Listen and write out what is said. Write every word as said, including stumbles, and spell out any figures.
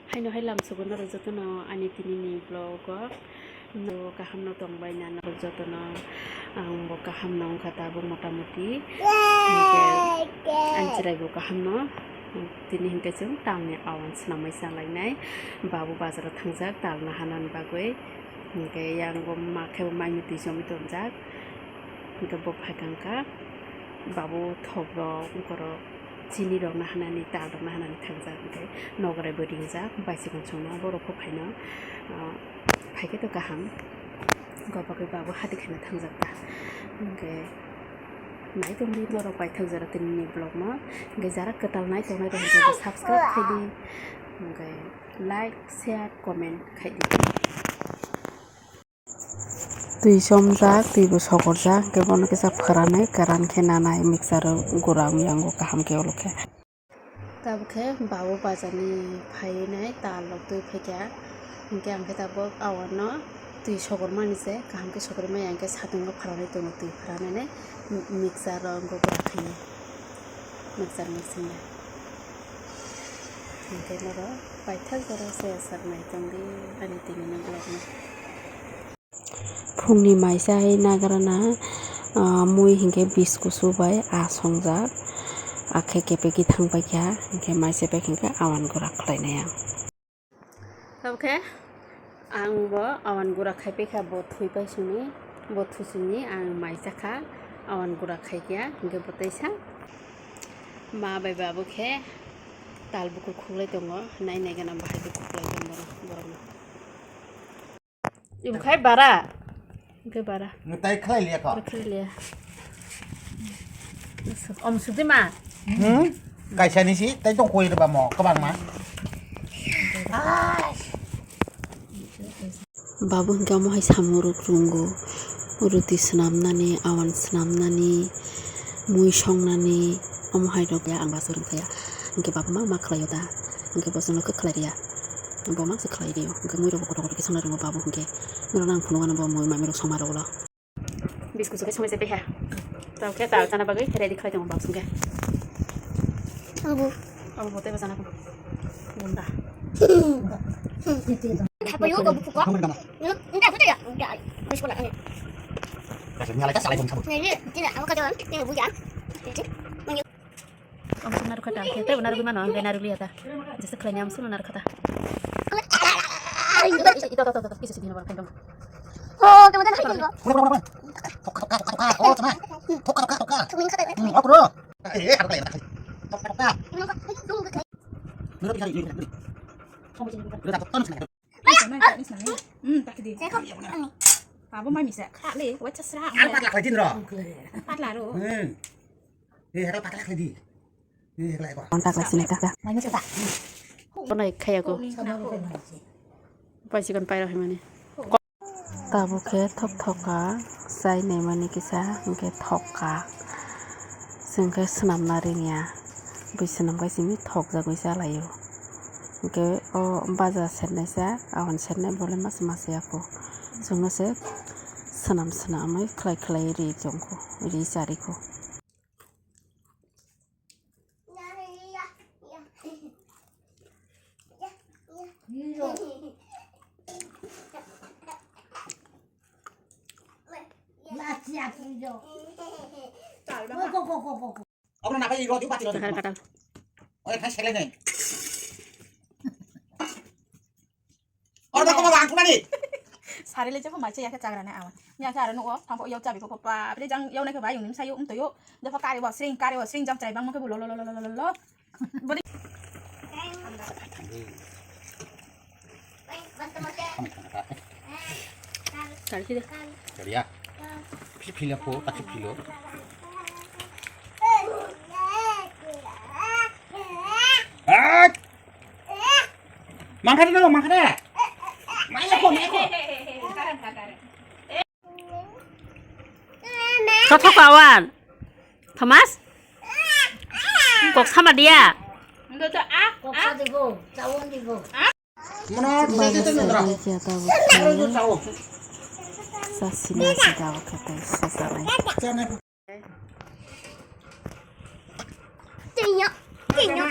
Haino hai lamsogo norok jotono ani tinini vlog o no kaham no tongbai na norok jotono ang bo kaham no wngkha tabuk motamuti. Hinkhe ang chwrai bo kaham no tini hinkhe chwng tamni awan swnamwi chalainai babu bazaro thangjak talna hanani bagwi. Hinkhe yang bo ma khe bo mai mui twi chomwi tonjak. Hinkhe bo phaikha wngkha babu thok rok wngkorok. Chini rok nahanani, tal rok nahanani thangjak, hinkhe nogorai bo ringjak, baisikon chwngno borok pho phaino, ah, phaikhe to kaham, gobagwi babo hati khaina thangjak ta, hinkhe nai tongdi norok paithak jora tinini vlog no, hinkhe jara kwtal nai tongnai rok hinkhe subscribe khaidi, hinkhe like, share, comment khaidi. Twi chomjak, twi bo sokorjak, hwnkhe bono kisa phwranwi kwran khe nanai mixture o gura wngya wngo kaham khe olo khe. Tabuk khe babu bazar ni phaiwi nai tal rok twi phaikha, hinkhe ang khe tabuk awan no twi sokormani se kaham khe sokorwi maya, hinkhe satung o phwranwi tongo twi phwranani mixture o wngkha gura khainai mixture mixing ya. Hinkhe norok paithak jora se sak nai tongdi ani tini ni vlog no. Phungni maisa hai nagrana, ah, mui hinkhe biskusu bai aa songjak, akhe kepegwi thangpaikha, hinkhe maisa bai hinkhe awan gura khlainai ang. Tabukhe ang bo awan gura khaipaikha, bo thwipai sini, bo thusini ang mai chakha, awan gura khaikha, hinkhe bo teisa ma bai babu khe tal bukur khuklai tongo, nai nai gana bahai khe khuklai tongo borok, borokno. Ibu khai bara. Ibu khai bara. Nung tai khlai liya ko? Ibu khai liya. Om sudi ma. Hmm? Kaisa ni si, tai tong koi reba mo, kabang ma. Babu hingke omo hai samung rok rwngo, ruti swnamnani, awan swnamnani, mui songnani, omo hai rok ya ang bacha rwngthaya. Hingke babu ma ma khlaio da, hingke bo chwngno khe khlai rwya. Bo ma se khlai rio. Hwnkhe muirokbo kotor kotor khe songna rwngo babu hwnkhe. Norokno ang phunukgano bo mui mamirok songma rwgwlo. Biscuit khe songwi se peha. Tamo khe ta chana bagwi ready khlai tongo bak songkhe. Abo. Abo bo teibo chana kho. Gunda. Thapayo ko buku ko. Nda ko ya. Biscuit la. Kaisa nyalai ka salai bong sabut. Ni ni tina abo ka jalan. Ni buya. Ang sung narwk kha ta, khe tei narwgwi mano, ang narwk liya ta. Jesa khlaini ang sung narwk kha ta. Ito, ito, ito, ito, kisa sidi hino borok khaidong. Oh, kamu tadi khaidong. Thoka, thoka, thoka, thoka. Oh, sama. Thoka, thoka, thoka. Hmm, oh, bro. Eh, harus kalian tak. Thoka, thoka. Nurut bisa, nurut bisa. Nurut satu ton sana. Hmm, tak di. Abo mai misa, khale, wacha sra. Ang patla khlaidin ro. Patla ro. Hmm. Ei, hekla pakla khlai di. Ei, hekla ekor. Kontak lai sini kaka. Konai khaya ko. Paisi kon paira himani. Tabuk khe thok thok ka, chai naimani kisa, hwnkhe thok ka. Chwng khe swnamna ringya. Bui swnam khe simi thok jagwi chalaio. Hwnkhe o baja sernaisa, awan sernai bole mas mas ya ko. Chwngno se swnam swnamwi khlai khlai ri chongkho, ri chari kho. Obo na pai ro di pati ro. Katal, katal. Oi khai sele nei. Oro ba koma bang kumani. Sari le jepho mai se ya khe chagra nai awan. Nya khe aro nugo, thangko yau chabi ko pa, bre jang yau nai khe bai yung nim sayo, um toyo. Jepho kari bo sring, kari bo sring jang chrai bang mo khe bo lo, lo, lo. Bodi. Kari khe de. Kari ya. Phi phila po, ta phi philo. Ah! Mangkha de, mangkha de. Maya ko, maya ko. Kothok awan. Thomas? Kok sama dia. Kok sa dibo, chawon dibo. Mono, Babu sele to nandra. Sasini khe tabuk khe. Aro jo chawo. Sasini se tabuk khe tei sasanai. Chana. Tinyo, tinyo.